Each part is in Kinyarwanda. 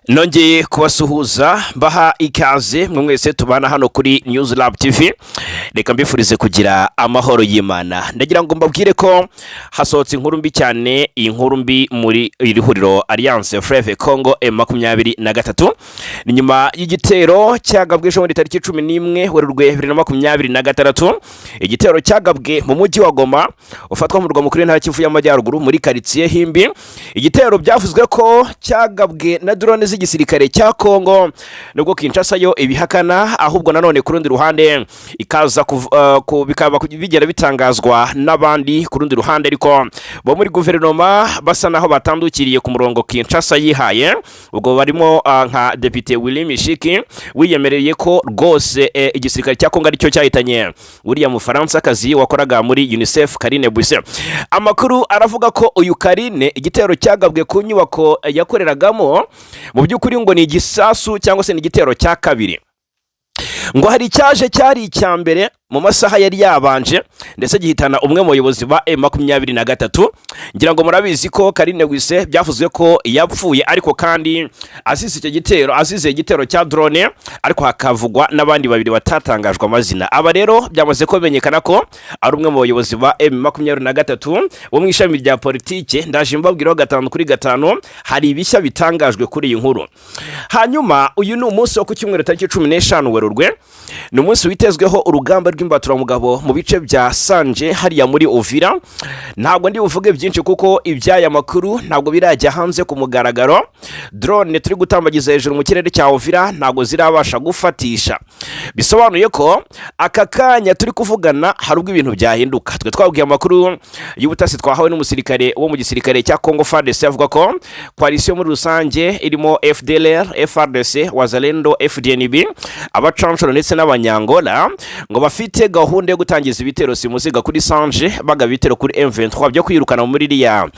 Nongeye kubasuhuza, mbaha ikaze mwe mwese tubana hano kuri News Lab TV. Reka mbifurize kugira amahoro y'Imana. Ndagira ngo mbabwire ko hasohotse inkuru mbi cyane, iyi nkuru mbi muri iri huriro Alliance Fleuve Congo M23. Ni nyuma y'igitero cyagabwe ejo bundi tariki 11 Werurwe 2026, igitero cyagabwe mu mujyi wa Goma ufatwa nk'umurwa mukuru w'intara Kivu y'Amajyaruguru, muri karitsiye Himbi. Igitero byavuzwe ko cyagabwe na drone z'igisirikare cya Congo, nubwo Kinshasa yo ibihakana. Ahubwo nanone ku rundi ruhande ikaza bikaba bigenda bitangazwa n'abandi ku rundi ruhande, ariko bo muri guverinoma basa naho batandukiriye ku murongo Kinshasa yihaye. Ubwo barimo nka Depite Willy Mishiki wiyemereye ko rwose igisirikare cya Congo aricyo cyahitanye uriya Mufaransakazi wakoraga muri UNICEF, Karine Buisset. Amakuru aravuga ko uyu Karine, igitero cyagabwe ku nyubako yakoreragamo, mu by'ukuri ngo ni igisasu cyangwa se ni igitero cya kabiri. Ngo hari icyaje cyari icya mbere mu masaha yari yabanje, ndetse gihitana umwe mu bayobozi ba M23. Ngira ngo murabizi ko Karine Buisset byavuzwe ko yapfuye, ariko kandi azize icyo gitero, azize igitero cya drone, ariko hakavugwa n'abandi babiri batatangajwe amazina. Aba rero byamaze ko bimenyekana ko ari umwe mu bayobozi ba M23 bo mu ishami rya politike. Ndaje mbabwiraho gatanu kuri gatanu, hari ibishya bitangajwe kuri iyi nkuru. Hanyuma uyu ni umunsi wo ku cyumweru tariki 15 Werurwe, ni umunsi witezweho urugamba rw'imbaturamugabo mu bice bya Sanje hariya muri Uvira. Ntabwo ndi buvuge byinshi kuko iby'aya makuru ntabwo birajya hanze ku mugaragaro. Drone turi gutambagiza hejuru mu kirere cya Uvira ntabwo zirabasha gufatisha, bisobanuye ko aka kanya turi kuvugana hari ubwo ibintu byahinduka. Twe twabwiye amakuru y'ubutasi twahawe n'umusirikare wo mu gisirikare cya Congo FARDC, avuga ko coalition muri rusange irimo FDLR, FARDC, Wazalendo, FDNB, abacanshuro ndetse n'Abanyangola ngo bafite gahunda yo gutangiza ibitero simusiga kuri Sanje, bagaba ibitero kuri M23 byo kwirukana muri iriya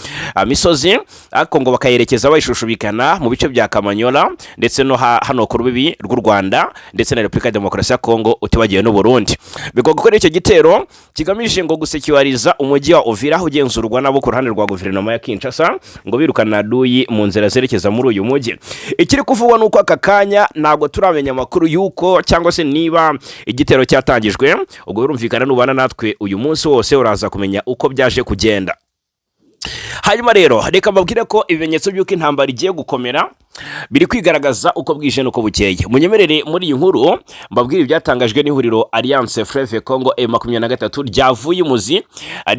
misozi, ariko ngo bakayerekeza bayishushubikana mu bice bya Kamanyola ndetse no hano ku rubibi rw'u Rwanda ndetse na Repubulika ya Demokarasi ya Kongo, utibagiwe n'u Burundi. Bigomba gukora icyo gitero kigamije ngo gusecuariza umujyi wa Uvira ugenzurwa nabo ku ruhande rwa guverinoma ya Kinshasa, ngo birukana adui mu nzira zerekeza muri uyu mujyi. Ikiri kuvugwa nuko aka kanya ntabwo turamenya amakuru y'uko cyangwa se niba igitero cyatangijwe. Ubwo birumvikana, nubana natwe uyu munsi wose uraza kumenya uko byaje kugenda. Hanyuma rero reka mbabwire ko ibimenyetso by'uko intambara igiye gukomera biri kwigaragaza uko bwije n'uko bukeye. Munyemerere muri iyi nkuru mbabwire ibyatangajwe n'ihuriro Alliance Fleuve Congo M23 ryavuye imuzi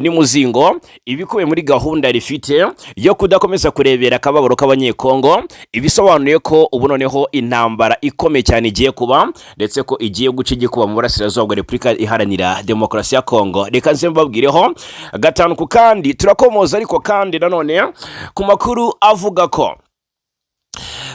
n'imuzingo, ibikubiye muri gahunda rifite yo kudakomeza kurebera akababaro k'Abanyekongo, ibisobanuye ko ubu noneho intambara ikomeye cyane igiye kuba, ndetse ko igiye guca igikuba mu burasirazuba bwa Repubulika Iharanira Demokarasi ya Kongo. Reka nze mbabwireho gatanu ku kandi. Turakomoza ariko kandi nanone ku makuru avuga ko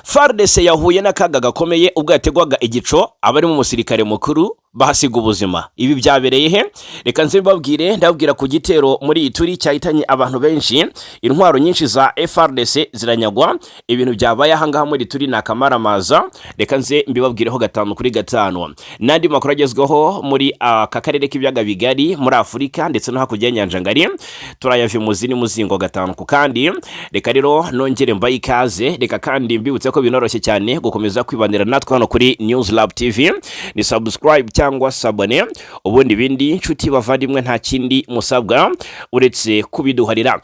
FARDC yahuye n'akaga gakomeye ubwo yategwaga igico, abarimo umusirikare mukuru bahasiga ubuzima. Ibi byabereye he? Reka nze mbabwire. Ndababwira ku gitero muri Ituri cyahitanye abantu benshi, intwaro nyinshi za FARDC ziranyagwa. Ibintu byabaye ahangaha muri Ituri ni akamaramaza. Reka nze mbibabwireho gatanu kuri gatanu, n'andi makuru agezweho muri aka karere k'ibiyaga bigari muri Afurika ndetse no hakurya y'inyanja ngari. Turayava imuzi n'imuzingo gatanu ku kandi. Reka rero nongere mbaye ikaze. Reka kandi mbibutse ko binoroshye cyane gukomeza kwibanira natwe hano kuri News Lab TV, ni subscribe cyangwa s'abonner, ubundi ibindi, inshuti bavandimwe, nta kindi musabwa uretse kubiduharira.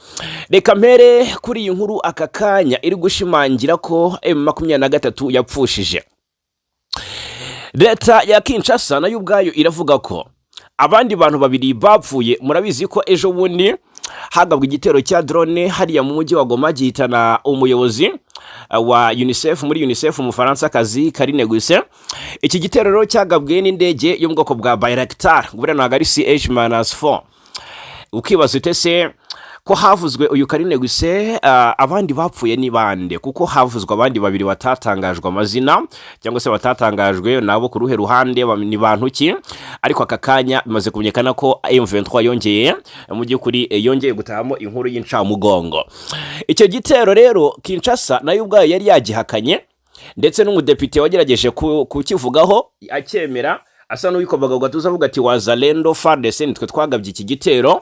Reka mpere kuri iyi nkuru aka kanya iri gushimangira ko M23 yapfushije. Leta ya Kinshasa nayo ubwayo iravuga ko abandi bantu babiri bapfuye. Murabizi ko ejo bundi hagabwa igitero cya drone hariya mu mujyi wa Goma, gihitana umuyobozi wa UNICEF, muri UNICEF, Umufaransakazi Karine Buisset. Iki gitero rero cyagabwe n'indege yo mu bwoko bwa Bayraktar, buriya ntabwo ari CH-4. Ukibaza ute se ko havuzwe uyu Karine Buisset, abandi bapfuye ni bande? Kuko havuzwe abandi babiri batatangajwe amazina cyangwa se batatangajwe nabo ku ruhe ruhande, ni bantu ki? Ariko aka kanya bimaze kumenyekana ko M23 yongeye mu by'ukuri yongeye gutahamo inkuru y'incamugongo. Icyo gitero rero Kinshasa nayo ubwayo yari yagihakanye, ndetse n'umudepite wagerageje kukivugaho acyemera. asa n'uwikobaga ku gatuza avuga ati: "Wazalendo, FARDC, nitwe twagabye iki gitero."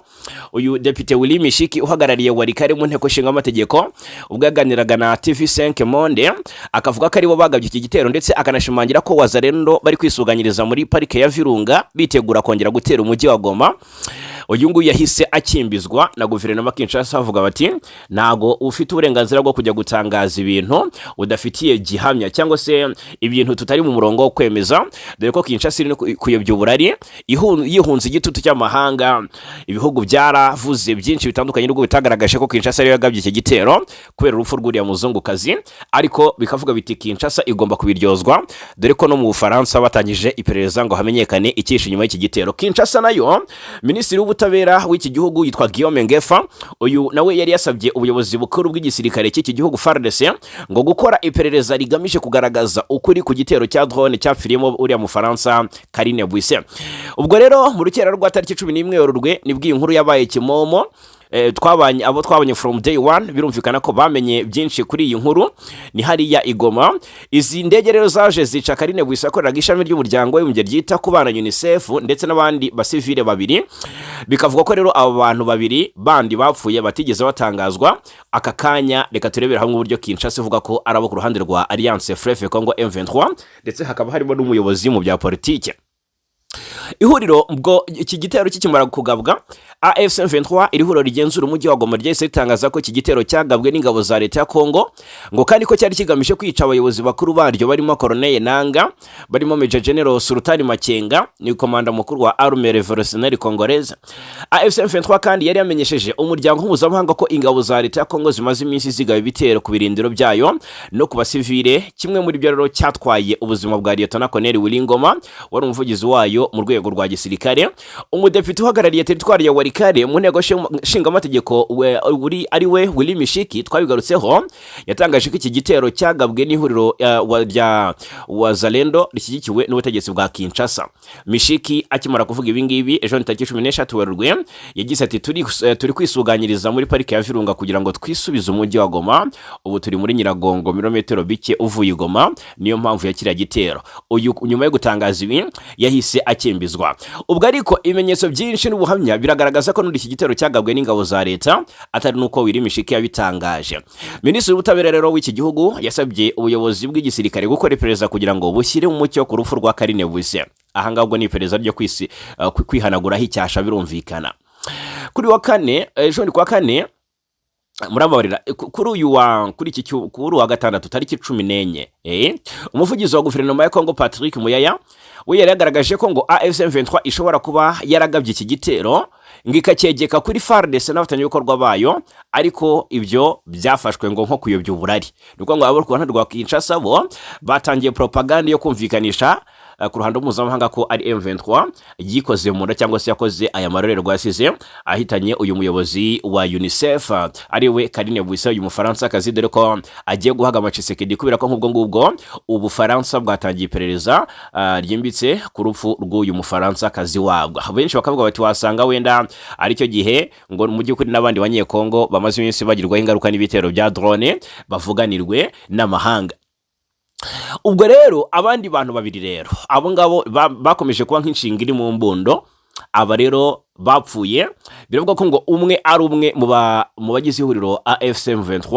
Uyu Depite Willy Mishiki uhagarariye Walikale mu nteko ishinga amategeko, ubwo yaganiraga na TV5 Monde, akavuga ko aribo bagabye iki gitero, ndetse akanashimangira ko Wazalendo bari kwisuganyiriza muri parike ya Virunga bitegura kongera gutera umujyi wa Goma. Uyu nguyu yahise akimbizwa na guverinoma Kinshasa, bavuga bati: "Ntago ufite uburenganzira bwo kujya gutangaza ibintu udafitiye gihamya cyangwa se ibintu tutari mu murongo wo kwemeza," dore ko Kinshasa iri no kuyobya uburari yihunze igitutu cy'amahanga. Ibihugu byaravuze byinshi bitandukanye, nubwo bitagaragaje ko Kinshasa ariyo yagabye iki gitero kubera urupfu rw'uriya muzungukazi, ariko bikavuga biti: "Kinshasa igomba kubiryozwa," dore ko no mu Bufaransa batangije iperereza ngo hamenyekane icyishe inyuma y'iki gitero. Kinshasa nayo, minisitiri w'ubutabera w'iki gihugu yitwa Guillaume Ngefa, uyu nawe yari yasabye ubuyobozi bukuru bw'igisirikare cy'iki gihugu FARDC ngo gukora iperereza rigamije kugaragaza ukuri ku gitero cya drone cyapfiriyemo uriya Mufaransa Karine Buisset. Ubwo rero mu rukera rwa tariki 11 Werurwe nibwo iyi nkuru yabaye kimomo. Twabanye, abo twabonye from day one, birumvikana ko bamenye byinshi kuri iyi nkuru. Ni hariya i Goma. Izi ndege rero zaje zica Karine Buisset akoreraga ishami ry'umuryango w'abibumbye ryita ku bana UNICEF, ndetse n'abandi basivile babiri. Bikavuga ko rero abo bantu babiri bandi bapfuye batigeze batangazwa aka kanya. Reka turebere hamwe uburyo Kinshasa ivuga ko ari abo ku ruhande rwa Alliance Fleuve Congo M23, ndetse hakaba harimo n'umuyobozi mu bya politike. Ihuriro, ubwo iki gitero kikimara kugabwa, AFC M23, iri huriro rigenzura umujyi wa Goma, ryahise ritangaza ko iki gitero cyagabwe n'ingabo za leta ya Congo, ngo kandi ko cyari kigamije kwica abayobozi bakuru baryo barimo Corneille Nanga, barimo Major General Sultani Makenga, ni komanda mukuru wa Armée Révolutionnaire Congolaise. AFC M23 kandi yari yamenyesheje umuryango mpuzamahanga ko ingabo za leta ya Congo zimaze iminsi zigaba ibitero ku birindiro byayo no ku basivile. Kimwe muri byo rero cyatwaye ubuzima bwa Lieutenant Colonel Willy Ngoma wari umuvugizi wayo mu rwego rwa gisirikare. Umudepite uhagarariye teritwari ya Walikale mu nteko nshingamategeko uri ari we Willy Mishiki, twabigarutseho, yatangaje ko iki gitero cyagabwe n'ihuriro rya Wazalendo rishyigikiwe n'ubutegetsi bwa Kinshasa. Mishiki akimara kuvuga ibi ngibi ejo ni tariki 13 Werurwe, yagize ati: Turi kwisuganyiriza muri parike ya Virunga kugira ngo twisubize umujyi wa Goma. Ubu turi muri Nyiragongo, ibirometero bike uvuye i Goma, niyo mpamvu ya kiriya gitero." Uyu nyuma yo gutangaza ibi yahise akimbizwa. Ubwo ariko ibimenyetso byinshi n'ubuhamya biragaragaza ko n'undi iki gitero cyagabwe n'ingabo za leta, atari n'uko Willy Mishiki yabitangaje. Minisitiri w'ubutabera rero w'iki gihugu yasabye ubuyobozi bw'igisirikare gukora iperereza kugira ngo bushyire umucyo ku rupfu rwa Karine Buisset. Aha ngaha ubwo ni iperereza ryo kwihanaguraho icyasha, birumvikana. Kuri wa kane, ejo ni kuwa kane, murababarira, kuri uyu wa kuri iki kuri uwa gatandatu tariki 14, umuvugizi wa guverinoma ya Congo Patrick Muyaya we yari yagaragaje ko ngo AFC M23 ishobora kuba yaragabye iki gitero ngo ikacyegeka kuri FARDC n'abafatanyabikorwa bayo, ariko ibyo byafashwe ngo nko kuyobya uburari. Ni ukuvuga ngo abo ku ruhande rwa Kinshasa bo batangiye propaganda yo kumvikanisha ku ruhando mpuzamahanga ko ari M23 yikoze mu nda cyangwa se yakoze aya marorerwa yasize ahitanye uyu muyobozi wa UNICEF ari we Karine Buisset, uyu Mufaransa kazi, dore ko agiye guhagama Tshisekedi, kubera ko nk'ubwo ngubwo Ubufaransa bwatangiye iperereza ryimbitse ku rupfu rw'uyu Mufaransa kazi wabwo. Benshi bakavuga bati: "Wasanga wenda aricyo gihe ngo mu by'ukuri n'abandi Banyekongo bamaze iminsi bagirwaho ingaruka n'ibitero bya drone bavuganirwe n'amahanga." Ubwo rero abandi bantu babiri rero, abo ngabo bakomeje kuba nk'inshinga iri mu mbundo. Aba rero bapfuye biravuga ko ngo umwe ari umwe mu bagize ihuriro AFC M23,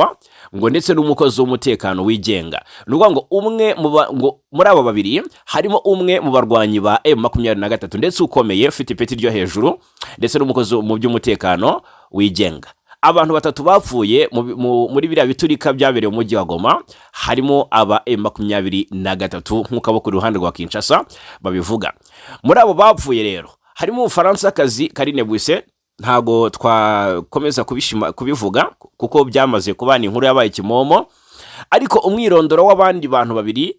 ngo ndetse n'umukozi w'umutekano wigenga. Ni ukuvuga ngo umwe mu ngo muri abo babiri harimo umwe mu barwanyi ba M23 ndetse ukomeye, ufite ipeti ryo hejuru, ndetse n'umukozi mu by'umutekano wigenga. Abantu batatu bapfuye muri biriya biturika byabereye mu mujyi wa Goma harimo aba M23, nk'uko abo ku ruhande rwa Kinshasa babivuga. Muri abo bapfuye rero harimo Umufaransakazi Karine Buisset. Ntago twakomeza kubivuga kuko byamaze kuba ni inkuru yabaye kimomo, ariko umwirondoro w'abandi bantu babiri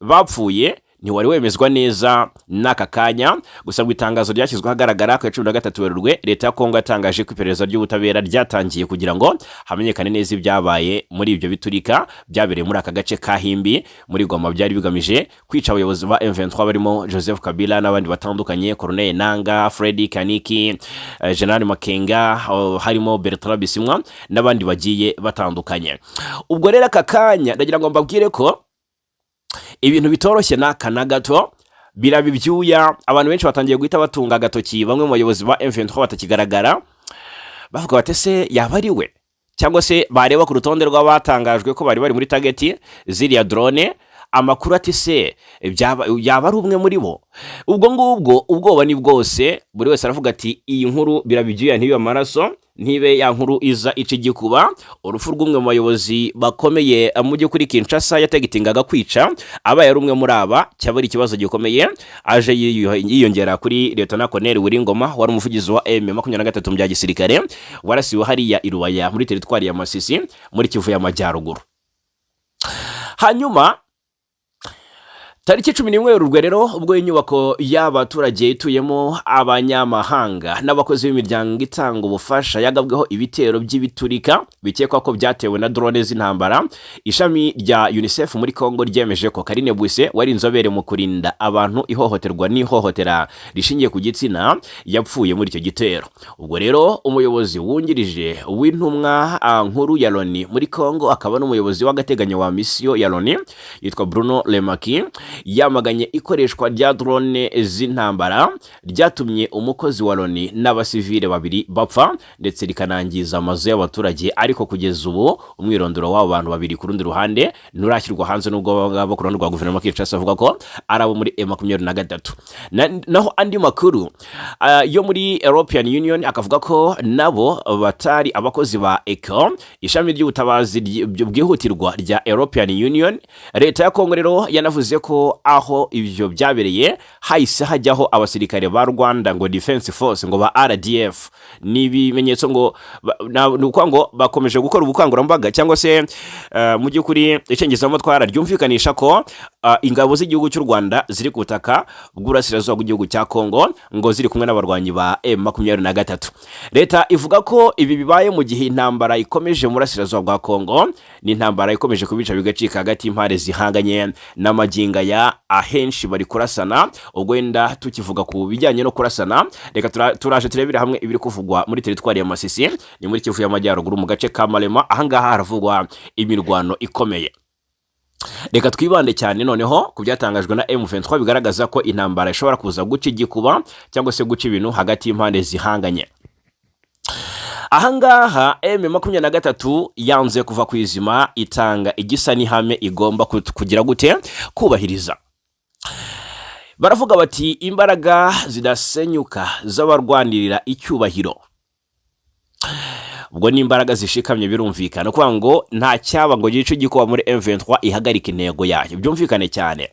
bapfuye ntiwari wemezwa neza n'aka kanya. Gusa mu itangazo ryashyizwe ahagaragara ku ya 13 Werurwe, leta ya Kongo yatangaje ko iperereza ry'ubutabera ryatangiye kugira ngo hamenyekane neza ibyabaye muri ibyo biturika byabereye muri aka gace ka Himbi muri Goma, byari bigamije kwica abayobozi ba M23 barimo Joseph Kabila n'abandi batandukanye, Corneille Nanga, Freddy Kaniki, General Makenga, harimo Bertrand Bisimwa n'abandi bagiye batandukanye. Ubwo rero aka kanya ndagira ngo mbabwire ko ibintu bitoroshye n'aka na gato. Biraba ibyuya. Abantu benshi batangiye guhita batunga agatoki bamwe mu bayobozi ba M23 batakigaragara, bavuga bati: "Ese yaba ari we?" Cyangwa se bareba ku rutonde rw'abatangajwe ko bari bari muri target ziriya drone, amakuru ati: "Se yaba ari umwe muri bo?" Ubwo ngubwo ubwoba ni bwose, buri wese aravuga ati: "Iyi nkuru biraba ibyuya ntibibe amaraso, ntibe ya nkuru iza ica igikuba." Urupfu rw'umwe mu bayobozi bakomeye mu by'ukuri Kinshasa yatargetingaga kwica, abaye ari umwe muri aba, cyaba ari ikibazo gikomeye, aje yiyongera kuri Lieutenant Colonel Willy Ngoma wari umuvugizi wa M23 mu bya gisirikare, warasiwe hariya i Rubaya muri teritwari ya Masisi muri Kivu y'Amajyaruguru. Hanyuma tariki 11 Werurwe rero, ubwo inyubako y'abaturage ituyemo abanyamahanga n'abakozi b'imiryango itanga ubufasha yagabweho ibitero by'ibiturika bikekwa ko byatewe na drone z'intambara, ishami rya UNICEF muri Congo ryemeje ko Karine Buisset, wari inzobere mu kurinda abantu ihohoterwa n'ihohotera rishingiye ku gitsina, yapfuye muri icyo gitero. Ubwo rero umuyobozi wungirije w'intumwa nkuru ya Loni muri Congo, akaba n'umuyobozi w'agateganyo wa misiyo ya Loni, yitwa Bruno Lemaquis, yamaganye ikoreshwa rya drone z'intambara ryatumye umukozi wa Loni n'abasivile babiri bapfa, ndetse rikanangiza amazu y'abaturage. Ariko kugeza ubu umwirondoro w'abo bantu babiri ku rundi ruhande nturashyirwa hanze, nubwo ngabo ku ruhande rwa guverinoma Kinshasa avuga ko ari abo muri M23. Naho andi makuru yo muri European Union akavuga ko nabo batari abakozi ba ECHO, ishami ry'ubutabazi bwihutirwa rya European Union. Leta ya Kongo rero yanavuze ko aho ibyo byabereye hahise hajyaho abasirikare ba Rwanda ngo Defense Force, ngo ba RDF. Ni ibimenyetso ngo ni ukuvuga ngo bakomeje gukora ubukangurambaga, cyangwa se mu by'ukuri icengezamatwara ryumvikanisha ko ingabo z'igihugu cy'u Rwanda ziri ku butaka bw'uburasirazuba bw'igihugu cya Kongo, ngo ziri kumwe n'abarwanyi ba M23. Leta ivuga ko ibi bibaye mu gihe intambara ikomeje mu burasirazuba bwa Kongo. Ni intambara ikomeje kubica bigacika hagati y'impande zihanganye n'amaginga ya ahenshi bari kurasana. Ubwo wenda tukivuga ku bijyanye no kurasana, reka turaje turebere hamwe ibiri kuvugwa muri teritwari ya Masisi, ni muri Kivu y'Amajyaruguru, mu gace ka Marema. Ahangaha haravugwa imirwano ikomeye. Reka twibande cyane noneho ku byatangajwe na M23 bigaragaza ko intambara ishobora kuza guca igikuba, cyangwa se guca ibintu hagati y'impande zihanganye. Ahangaha M23 yanze kuva ku izima, itanga igisa n'ihame igomba kugira gute? Kubahiriza. Baravuga bati: "Imbaraga zidasenyuka z'abarwanirira icyubahiro." Ubwo ni imbaraga zishikamye, birumvikana kuvuga ngo nta cyaba ngo gice igikuba muri M23 ihagarika intego yayo. Byumvikane cyane,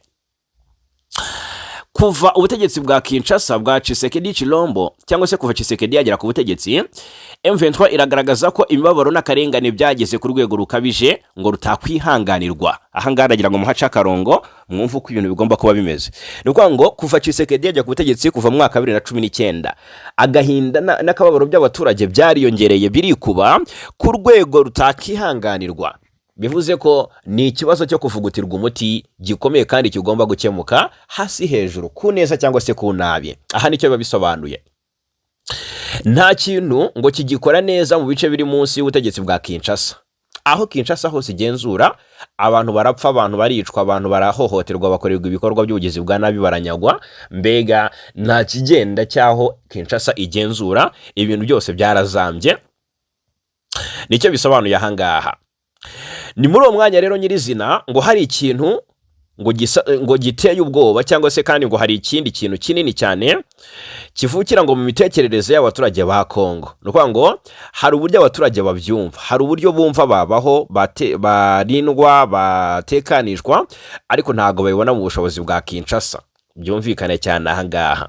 kuva ubutegetsi bwa Kinshasa bwa Tshisekedi Chilombo, cyangwa se kuva Tshisekedi yagera ku butegetsi, M23 iragaragaza ko imibabaro n'akarengane byageze ku rwego rukabije ngo rutakwihanganirwa. Ahangaha ndagira ngo muhace akarongo, mwumve uko ibintu bigomba kuba bimeze. Ni ukuvuga ngo kuva Tshisekedi yajya ku butegetsi, kuva mu mwaka wa 2019, agahinda n'akababaro by'abaturage byariyongereye, birikuba ku rwego rutakihanganirwa. Bivuze ko ni ikibazo cyo kuvugutirwa umuti gikomeye kandi kigomba gukemuka hasi hejuru, ku neza cyangwa se ku nabi. Aha nicyo biba bisobanuye. Nta kintu ngo kigikora neza mu bice biri munsi y'ubutegetsi bwa Kinshasa. Aho Kinshasa hose igenzura, abantu barapfa, abantu baricwa, abantu barahohoterwa, bakorerwa ibikorwa by'ubugizi bwa nabi, baranyagwa. Mbega nta kigenda cy'aho Kinshasa igenzura, ibintu byose byarazambye, nicyo bisobanuye ahangaha. Ni muri uwo mwanya rero nyirizina ngo hari ikintu ngo gisa ngo giteye ubwoba, cyangwa se kandi ngo hari ikindi kintu kinini cyane kivukira ngo mu mitekerereze y'abaturage ba Kongo. Ni ukuvuga ngo hari uburyo abaturage babyumva, hari uburyo bumva babaho, barindwa, batekanishwa, ariko ntabwo babibona mu bushobozi bwa Kinshasa. Byumvikane cyane ahangaha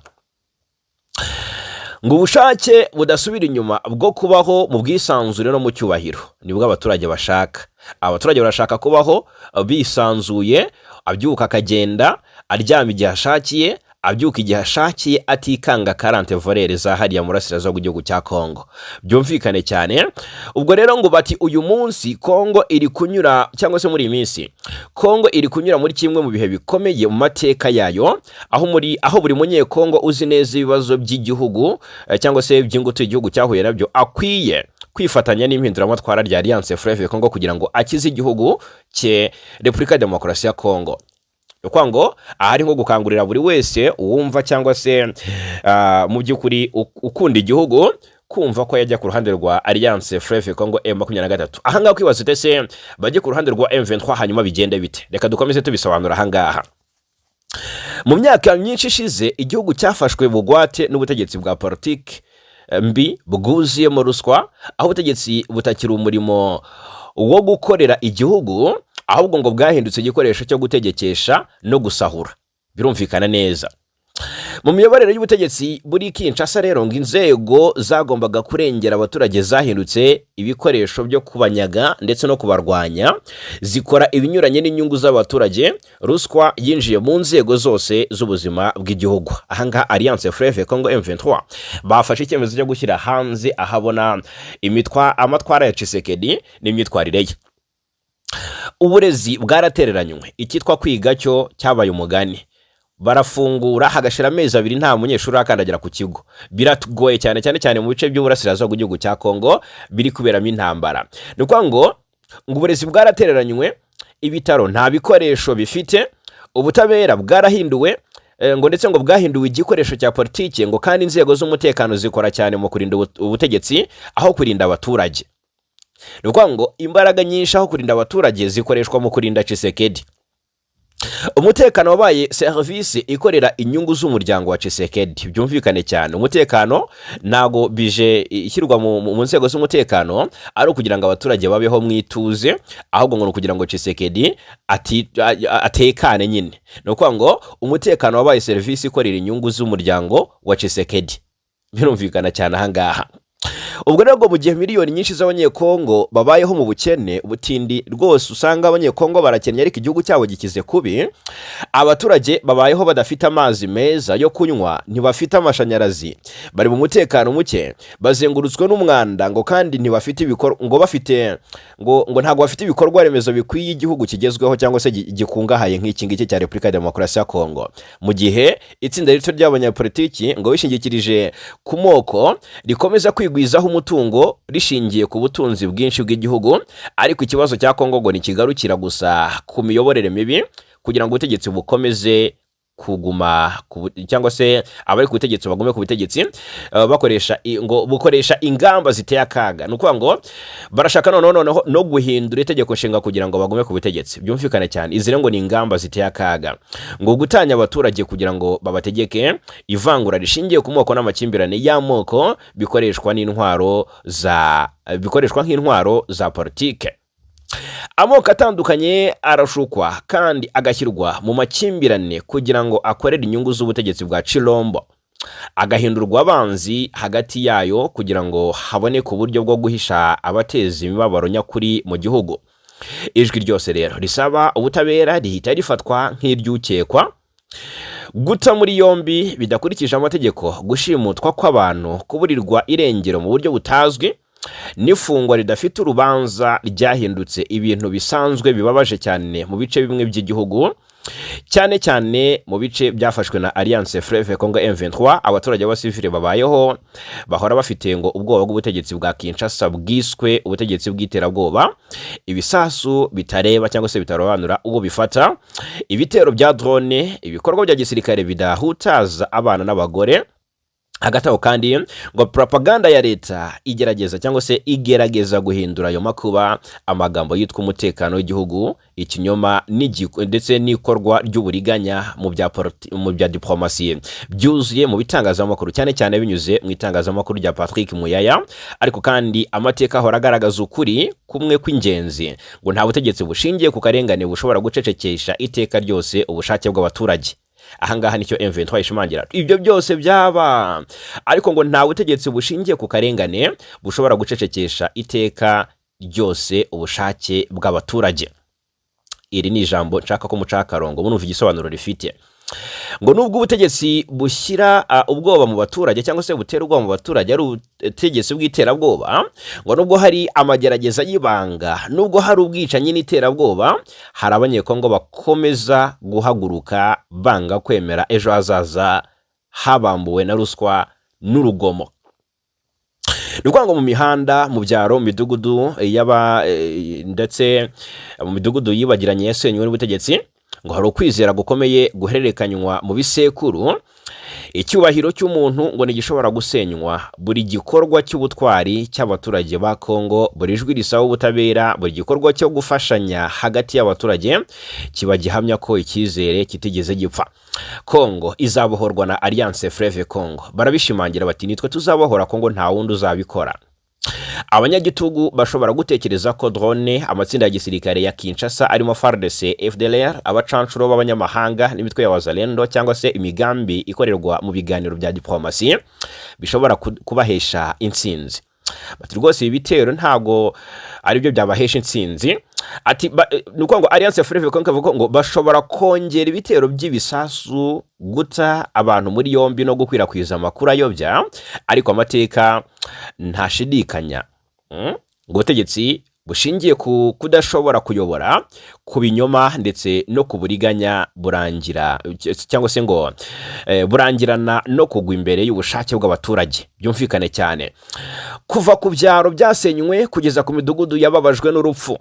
ngo ubushake budasubira inyuma bwo kubaho mu bwisanzure no mu cyubahiro nibwo abaturage bashaka. Abaturage barashaka kubaho bisanzuye, abyuka akagenda, aryama igihe ashakiye, abyuka igihe ashakiye, atikanga quarante voleurs za hariya mu burasirazuba bw'igihugu cya Kongo. Byumvikane cyane. Ubwo rero ngo bati: "Uyu munsi Kongo iri kunyura, cyangwa se muri iyi minsi Kongo iri kunyura muri kimwe mu bihe bikomeye mu mateka yayo, aho muri aho buri Munyekongo uzi neza ibibazo by'igihugu cyangwa se by'ingutu igihugu cyahuye nabyo akwiye kwifatanya n'impinduramatwara rya Alliance Fleuve Congo kugira ngo akize igihugu cye, Repubulika ya Demokarasi ya Kongo." Ni ukuvuga ngo aha ari nko gukangurira buri wese uwumva cyangwa se mu by'ukuri ukunda igihugu kumva ko yajya ku ruhande rwa Alliance Fleuve Congo M23. Ahangaha kwibaza ute se bajye ku ruhande rwa M23, hanyuma bigende bite? Reka dukomeze tubisobanura ahangaha. Mu myaka myinshi ishize, igihugu cyafashwe bugwate n'ubutegetsi bwa politiki mbi bwuzuyemo ruswa, aho ubutegetsi butakiri umurimo wo gukorera igihugu, ahubwo ngo bwahindutse igikoresho cyo gutegekesha no gusahura. Birumvikana neza. Mu miyoborere y'ubutegetsi buri Kinshasa rero, ngo inzego zagombaga kurengera abaturage zahindutse ibikoresho byo kubanyaga ndetse no kubarwanya, zikora ibinyuranye n'inyungu z'abaturage. Ruswa yinjiye mu nzego zose z'ubuzima bw'igihugu. Ahangaha Alliance Fleuve Congo M23 bafashe icyemezo cyo gushyira hanze ahabona imitwa amatwara ya Tshisekedi n'imyitwarire ye. Uburezi bwaratereranywe, icyitwa kwiga cyo cyabaye umugani. Barafungura hagashira amezi 2 nta munyeshuri urakandagira ku kigo. Biragoye cyane, cyane cyane mu bice by'uburasirazuba bw'igihugu cya Kongo biri kuberamo intambara. Ni ukuvuga ngo uburezi bwaratereranywe, ibitaro nta bikoresho bifite, ubutabera bwarahinduwe ngo ndetse ngo bwahinduwe igikoresho cya politiki, ngo kandi inzego z'umutekano zikora cyane mu kurinda ubutegetsi aho kurinda abaturage. Ni ukuvuga ngo imbaraga nyinshi aho kurinda abaturage zikoreshwa mu kurinda Tshisekedi. Umutekano wabaye serivisi ikorera inyungu z'umuryango wa Tshisekedi. Byumvikane cyane, umutekano ntago bije ishyirwa mu nzego z'umutekano ari ukugira ngo abaturage babeho mu ituze, ahubwo ngo ni ukugira ngo Tshisekedi atekane nyine. Ni ukuvuga ngo umutekano wabaye serivisi ikorera inyungu z'umuryango wa Tshisekedi. Birumvikana cyane ahangaha. Ubwo rero ngo mu gihe miliyoni nyinshi z'Abanyekongo babayeho mu bukene, ubutindi rwose, usanga Abanyekongo barakennye ariko igihugu cyabo gikize kubi. Abaturage babayeho badafite amazi meza yo kunywa, ntibafite amashanyarazi, bari mu mutekano muke, bazengurutswe n'umwanda, ngo kandi ntibafite ibikorwa, ngo bafite ngo ntabwo bafite ibikorwa remezo bikwiye igihugu kigezweho cyangwa se gikungahaye nk'iki ngiki cya Repubulika ya Demokarasi ya Kongo. Mu gihe itsinda rito ry'abanyapolitiki ngo bishingikirije ku moko rikomeza kwigwizaho umutungo rishingiye ku butunzi bwinshi bw'igihugu. Ariko ikibazo cya Kongo ngo ntikigarukira gusa ku miyoborere mibi. Kugira ngo ubutegetsi bukomeze kuguma cyangwa se abari ku butegetsi bagume ku butegetsi, bakoresha ngo bukoresha ingamba ziteye akaga. Ni ukuvuga ngo barashaka noneho no guhindura itegeko nshinga kugira ngo bagume ku butegetsi. Byumvikane cyane, izi rero ngo ni ingamba ziteye akaga, ngo gutanya abaturage kugira ngo babategeke, ivangura rishingiye ku moko n'amakimbirane y'amoko bikoreshwa nk'intwaro za politike. Amoko atandukanye arashukwa kandi agashyirwa mu makimbirane kugira ngo akorere inyungu z'ubutegetsi bwa Chilombo, agahindurwa abanzi hagati yayo kugira ngo haboneke uburyo bwo guhisha abateza imibabaro nyakuri mu gihugu. Ijwi ryose rero risaba ubutabera rihita rifatwa nk'iryukekwa. Guta muri yombi bidakurikije amategeko, gushimutwa kw'abantu, kuburirwa irengero mu buryo butazwi n'ifungwa ridafite urubanza ryahindutse ibintu bisanzwe bibabaje cyane mu bice bimwe by'igihugu, cyane cyane mu bice byafashwe na Alliance Fleuve Congo M23. Abaturage b'abasivile babayeho bahora bafite ngo ubwoba bw'ubutegetsi bwa Kinshasa bwiswe ubutegetsi bw'iterabwoba, ibisasu bitareba cyangwa se bitarobanura uwo bifata, ibitero bya drone, ibikorwa bya gisirikare bidahutaza abana n'abagore. Hagati aho kandi ngo propaganda ya leta igerageza cyangwa se igerageza guhindura ayo makuba amagambo yitwa umutekano w'igihugu, ikinyoma ndetse n'ikorwa ry'uburiganya mu bya diplomasi byuzuye mu bitangazamakuru, cyane cyane binyuze mu itangazamakuru rya Patrick Muyaya. Ariko kandi amateka ahora agaragaza ukuri kumwe kw'ingenzi, ngo nta butegetsi bushingiye ku karengane bushobora gucecekesha iteka ryose ubushake bw'abaturage. Ahangaha nicyo M23 ishimangira. Ibyo byose byaba, ariko ngo nta butegetsi bushingiye ku karengane bushobora gucecekesha iteka ryose ubushake bw'abaturage. Iri ni ijambo nshaka ko muca akarongo munumva igisobanuro rifite. Ngo nubwo ubutegetsi bushyira ubwoba mu baturage cyangwa se butera ubwoba mu baturage ari ubutegetsi bw'iterabwoba, ngo nubwo hari amagerageza y'ibanga, nubwo hari ubwicanyi n'iterabwoba, hari Abanyekongo bakomeza guhaguruka banga kwemera ejo hazaza habambuwe na ruswa n'urugomo. Ni ukuvuga ngo mu mihanda, mu byaro, mu midugudu y'aba ndetse mu midugudu yibagiranye yasenywe n'ubutegetsi, Ngo hari ukwizera gukomeye guhererekanywa mu bisekuru. Icyubahiro cy'umuntu ngo ntigishobora gusenywa. Buri gikorwa cy'ubutwari cy'abaturage ba Kongo, buri jwi risaba ubutabera, buri gikorwa cyo gufashanya hagati y'abaturage kiba gihamya ko icyizere kitigeze gipfa. Kongo izabohorwa na Alliance Fleuve Congo. Barabishimangira bati: "Nitwe tuzabohora Kongo, nta wundi uzabikora." Abanyagitugu bashobora gutekereza ko drone, amatsinda ya gisirikare ya Kinshasa arimo FARDC, FDLR, abacanshuro b'abanyamahanga n'imitwe ya Wazalendo, cyangwa se imigambi ikorerwa mu biganiro bya diplomasi bishobora kubahesha intsinzi. Bati: "Rwose ibi bitero ntago aribyo byabahesha intsinzi." Ati ni ukuvuga ngo Alliance Fleuve Congo ivuga ngo bashobora kongera ibitero by'ibisasu, guta abantu muri yombi no gukwirakwiza amakuru ayobya, ariko amateka ntashidikanya. Ngo ubutegetsi bushingiye ku kudashobora kuyobora, ku binyoma ndetse no ku buriganya burangira, cyangwa se ngo burangirana no kugwa imbere y'ubushake bw'abaturage. Byumvikane cyane: kuva ku byaro byasenywe kugeza ku midugudu yababajwe n'urupfu,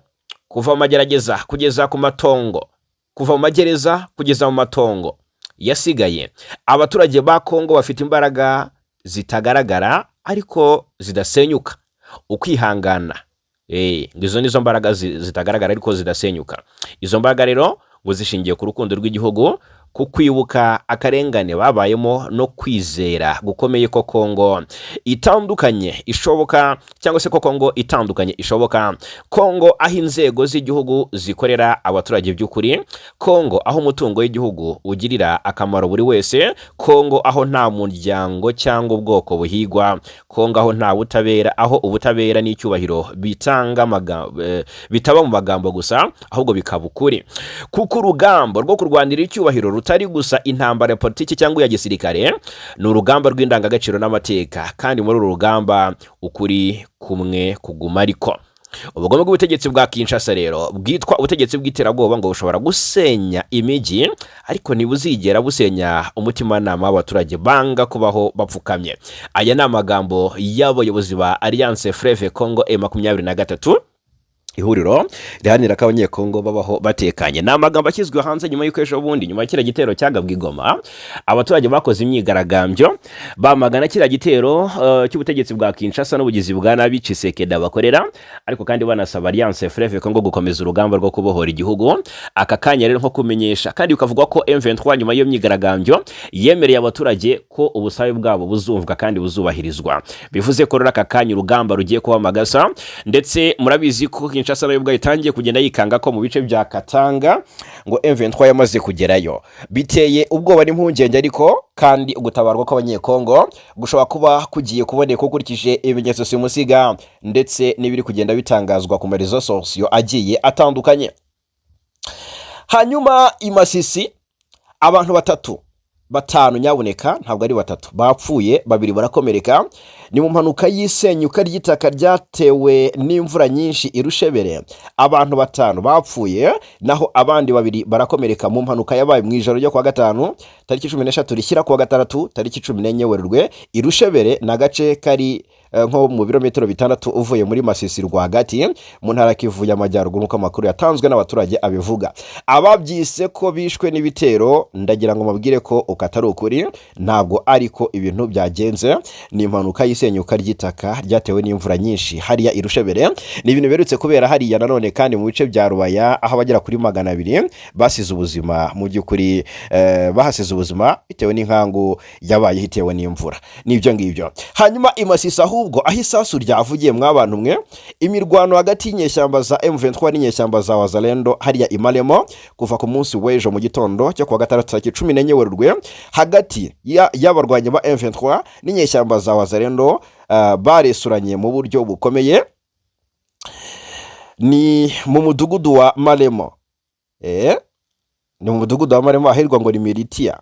kuva mu magerageza kugeza ku matongo, kuva mu magereza kugeza mu matongo yasigaye, abaturage ba Kongo bafite imbaraga zitagaragara ariko zidasenyuka: ukwihangana. Ngo izo nizo mbaraga zitagaragara ariko zidasenyuka. Izo mbaraga rero ngo zishingiye ku rukundo rw'igihugu, ku kwibuka akarengane babayemo no kwizera gukomeye ko Kongo itandukanye ishoboka, cyangwa se ko Kongo itandukanye ishoboka, Kongo aho inzego z'igihugu zikorera abaturage by'ukuri, Kongo aho umutungo w'igihugu ugirira akamaro buri wese, Kongo aho nta muryango cyangwa ubwoko buhigwa, Kongo aho nta butabera, aho ubutabera n'icyubahiro bitanga bitaba mu magambo gusa ahubwo bikaba ukuri. Kuko urugamba rwo kurwanira icyubahiro rutari gusa intambara ya politiki cyangwa iya gisirikare, ni urugamba rw'indangagaciro n'amateka, kandi muri uru rugamba ukuri kumwe kuguma. Ariko ubugome bw'ubutegetsi bwa Kinshasa rero bwitwa ubutegetsi bw'iterabwoba ngo bushobora gusenya imijyi, ariko ntibuzigera busenya umutimanama w'abaturage banga kubaho bapfukamye. Aya ni amagambo y'abayobozi ba Alliance Fleuve Congo M23, ihuriro riharanira ko Abanyekongo babaho batekanye. Ni amagambo ashyizwe hanze nyuma y'uko ejo bundi, nyuma ya kiriya gitero cyagabwe i Goma, abaturage bakoze imyigaragambyo bamagana kiriya gitero cy'ubutegetsi bwa Kinshasa n'ubugizi bwa nabi Tshisekedi bakorera, ariko kandi banasaba Alliance Fleuve Congo gukomeza urugamba rwo kubohora igihugu. Aka kanya rero nko kumenyesha kandi bikavugwa ko M23 nyuma y'iyo myigaragambyo yemereye abaturage ko ubusabe bwabo buzumvwa kandi buzubahirizwa. Bivuze ko rero aka kanya urugamba rugiye kuba amagasa, ndetse murabizi ko Kinshasa nayo ubwayo itangiye kugenda yikanga ko mu bice bya Katanga ngo M23 yamaze kugerayo. Biteye ubwoba n'impungenge, ariko kandi ugutabarwa kw'Abanyekongo gushobora kuba kugiye kuboneka ukurikije ibimenyetso simusiga ndetse n'ibiri kugenda bitangazwa ku ma réseaux sociaux agiye atandukanye. Hanyuma i Masisi abantu batatu, batanu nyabuneka, ntabwo ari batatu, bapfuye, babiri barakomereka. Ni mu mpanuka y'isenyuka ry'itaka ryatewe n'imvura nyinshi i Rushebere. Abantu batanu bapfuye naho abandi babiri barakomereka mu mpanuka yabaye mu ijoro ryo kuwa gatanu tariki 13 rishyira kuwa gatandatu tariki 14 Werurwe i Rushebere. Ni agace kari nko mu birometero 6 uvuye muri Masisi rwagati mu ntara ya Kivu y'Amajyaruguru, nk'uko amakuru yatanzwe n'abaturage abivuga. Ababyise ko bishwe n'ibitero, ndagira ngo mabwire ko uko atari ukuri, ntabwo ariko ibintu byagenze. Ni impanuka y'isenyuka ry'itaka ryatewe n'imvura nyinshi hariya i Rushebere. Ni ibintu biherutse kubera hariya nanone kandi mu bice bya Rubaya, aho abagera kuri 200 basize ubuzima mu by'ukuri, bahasize ubuzima bitewe n'inkangu yabaye itewe n'imvura n'ibyo ngibyo. Hanyuma i Masisi ahubwo aho isasu ryavugiye, mw'abantu mwe, imirwano hagati y'inyeshyamba za M23 n'inyeshyamba za Wazalendo hariya i Maremo kuva ku munsi w'ejo mu gitondo cyo kuwa gatandatu tariki 14 Werurwe, hagati y'abarwanyi ba M23 n'inyeshyamba za Wazalendo, baresuranye mu buryo bukomeye. Ni mu mudugudu wa Maremo, ni mu mudugudu wa Maremo ahirwa ngo ni Militia.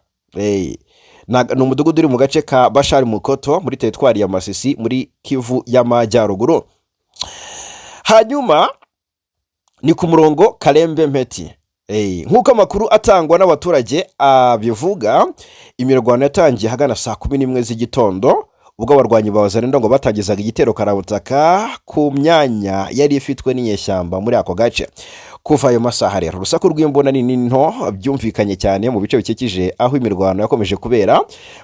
Ni umudugudu uri mu gace ka Bashari Mukoto muri teritwari ya Masisi muri Kivu y'Amajyaruguru. Hanyuma ni ku murongo Karembe Mpeti. Nk'uko amakuru atangwa n'abaturage abivuga, imirwano yatangiye ahagana saa 11 z'igitondo, ubwo abarwanyi ba Wazalendo ngo batangizaga igitero karabutaka ku myanya yari ifitwe n'inyeshyamba muri ako gace. Kuva ayo masaha rero, urusaku rw'imbunda nini nto byumvikanye cyane mu bice bikikije aho imirwano yakomeje kubera.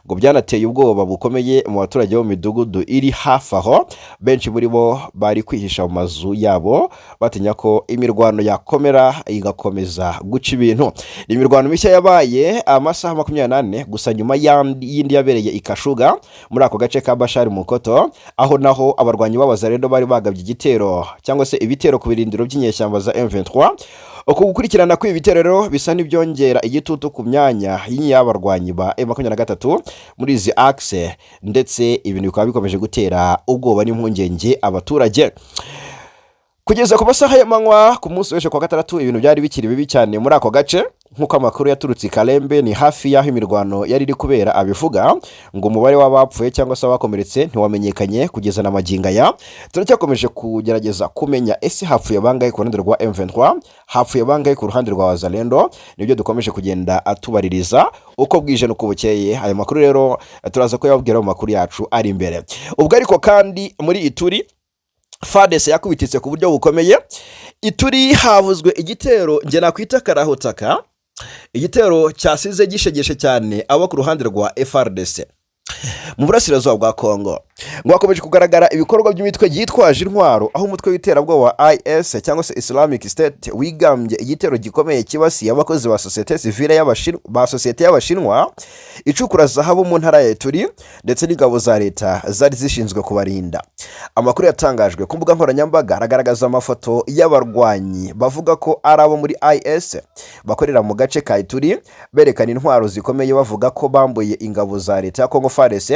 Ngo byanateye ubwoba bukomeye mu baturage bo mu midugudu iri hafi aho. Benshi muri bo bari kwihisha mu mazu yabo, batinya ko imirwano yakomera igakomeza guca ibintu. Imirwano mishya yabaye amasaha 24 gusa nyuma y'indi yabereye i Kashuga, muri ako gace ka Bashari Mukoto, aho naho abarwanyi b'Abazalendo bari bagabye igitero cyangwa se ibitero ku birindiro by'inyeshyamba za M23. Uku gukurikirana kw'ibi bitero rero bisa n'ibyongera igitutu ku myanya y'abarwanyi ba M23 muri izi axe, ndetse ibintu bikaba bikomeje gutera ubwoba n'impungenge abaturage. Kugeza ku masaha y'amanywa ku munsi w'ejo kuwa gatandatu, ibintu byari bikiri bibi cyane muri ako gace, nk'uko amakuru yaturutse i Kalembe, ni hafi y'aho imirwano yari iri kubera, abivuga. Ngo umubare w'abapfuye cyangwa se abakomeretse ntiwamenyekanye kugeza na magingo aya. Turacyakomeje kugerageza kumenya: ese hapfuye bangahe ku ruhande rwa M23? Hapfuye bangahe ku ruhande rwa Wazalendo? Nibyo dukomeje kugenda atubaririza uko bwije n'uko bukeye. Aya makuru rero turaza kuyababwira mu makuru yacu ari imbere. Ubwo ariko kandi muri Ituri, FARDC yakubititse ku buryo bukomeye. Ituri havuzwe igitero njye nakwita karahutaka, igitero cyasize gishegeshe cyane abo ku ruhande rwa FARDC. Mu burasirazuba bwa Kongo ngo hakomeje kugaragara ibikorwa by'imitwe yitwaje intwaro, aho umutwe w'iterabwoba wa IS cyangwa se Islamic State wigambye igitero gikomeye cyibasiye abakozi ba sosiyete sivile ba sosiyete y'Abashinwa icukura zahabu mu ntara ya Ituri, ndetse n'ingabo za leta zari zishinzwe kubarinda. Amakuru yatangajwe ku mbuga nkoranyambaga aragaragaza amafoto y'abarwanyi bavuga ko ari abo muri IS bakorera mu gace ka Ituri, berekana intwaro zikomeye, bavuga ko bambuye ingabo za leta ya Kongo FARDC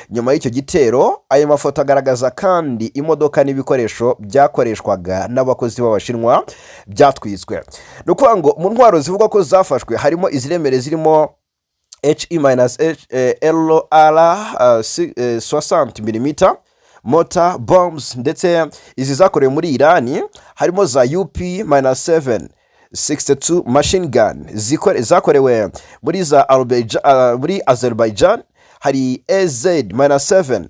nyuma y'icyo gitero. Ayo mafoto agaragaza kandi imodoka n'ibikoresho byakoreshwaga n'abakozi b'Abashinwa byatwitswe. Ni ukuvuga ngo mu ntwaro zivugwa ko zafashwe harimo iziremereye zirimo HE-LR 60 mm mortar bombs, ndetse izi zakorewe muri Irani. Harimo za UP-7 62 machine gun zakorewe muri Azerbaijan. Hari AZ-7.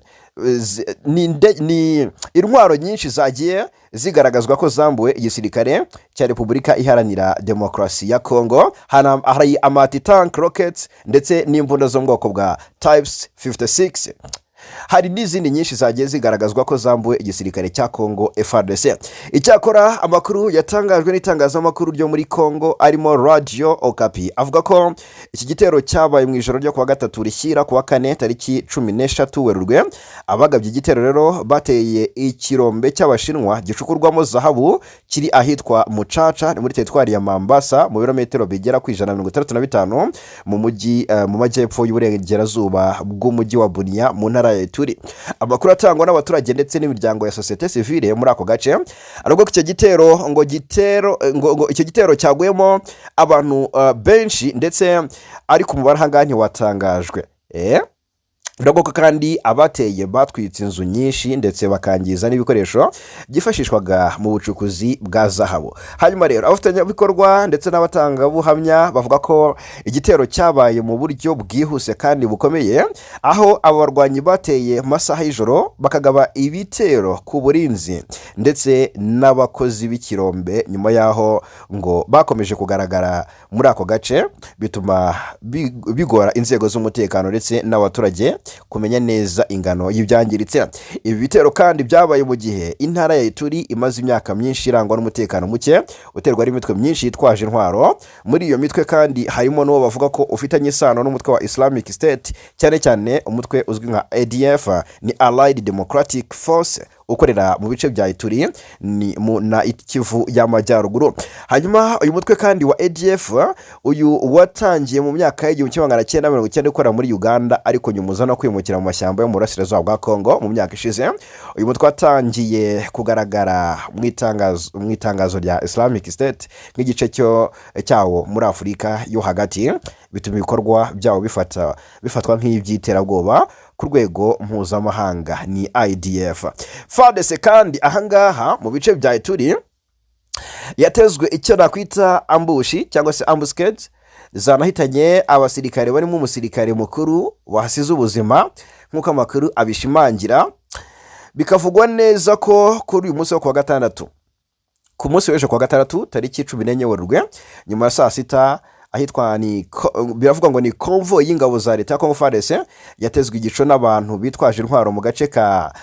Ni intwaro nyinshi zagiye zigaragazwa ko zambuwe igisirikare cya Repubulika Iharanira Demokarasi ya Kongo. Hari ama anti-tank rockets ndetse n'imbunda zo mu bwoko bwa Type 56. Hari n'izindi nyinshi zagiye zigaragazwa ko zambuwe igisirikare cya Kongo FARDC. Icyakora amakuru yatangajwe n'itangazamakuru ryo muri Kongo arimo Radio Okapi avuga ko iki gitero cyabaye mu ijoro ryo kuwa gatatu rishyira kuwa kane, tariki 13 Werurwe. Abagabye igitero rero bateye ikirombe cy'Abashinwa gicukurwamo zahabu kiri ahitwa Mucaca, ni muri teritwari ya Mambasa, mu birometero bigera ku 165 mu mujyi mu majyepfo y'uburengerazuba bw'umujyi wa Bunia, mu ntara ya Ituri. Amakuru atangwa n'abaturage ndetse n'imiryango ya sosiyete sivile muri ako gace aravuga ko icyo gitero ngo gitero ngo icyo gitero cyaguyemo abantu benshi, ndetse ariko umubare ahangaha ntiwatangajwe. Biravuga ko kandi abateye batwitse inzu nyinshi, ndetse bakangiza n'ibikoresho byifashishwaga mu bucukuzi bwa zahabu. Hanyuma rero abafatanyabikorwa ndetse n'abatangabuhamya bavuga ko igitero cyabaye mu buryo bwihuse kandi bukomeye, aho abo barwanyi bateye mu masaha y'ijoro, bakagaba ibitero ku burinzi ndetse n'abakozi b'ikirombe. Nyuma y'aho ngo bakomeje kugaragara muri ako gace, bituma bigora inzego z'umutekano ndetse n'abaturage kumenya neza ingano y'ibyangiritse. Ibi bitero kandi byabaye mu gihe intara ya Ituri imaze imyaka myinshi irangwa n'umutekano muke uterwa n'imitwe myinshi yitwaje intwaro. Muri iyo mitwe kandi harimo n'uwo bavuga ko ufitanye isano n'umutwe wa Islamic State, cyane cyane umutwe uzwi nka ADF, ni Allied Democratic Force, ukorera mu bice bya Ituri ni mu na Kivu y'Amajyaruguru. Hanyuma uyu mutwe kandi wa ADF, uyu watangiye mu myaka y'1990 ukorera muri Uganda, ariko nyuma uza no kwimukira mu mashyamba yo mu burasirazuba bwa Kongo mu myaka ishize. Uyu mutwe watangiye kugaragara mu itangazo rya Islamic State nk'igice cyo cyawo muri Afurika yo hagati, bituma ibikorwa byawo bifatwa nk'iby'iterabwoba ku rwego mpuzamahanga, ni IDF. FARDC kandi ahangaha mu bice bya Ituri yatezwe icyo nakwita ambush cyangwa se ambuscade, zanahitanye abasirikare barimo umusirikare mukuru wahasize ubuzima, nk'uko amakuru abishimangira. Bikavugwa neza ko kuri uyu munsi wo kuwa gatandatu Ku munsi w'ejo kuwa gatandatu, tariki 14 Werurwe, nyuma ya saa sita, ahitwa ni biravuga ngo ni convoy y'ingabo za leta ya Congo FARDC yatezwe igico n'abantu bitwaje intwaro mu gace ka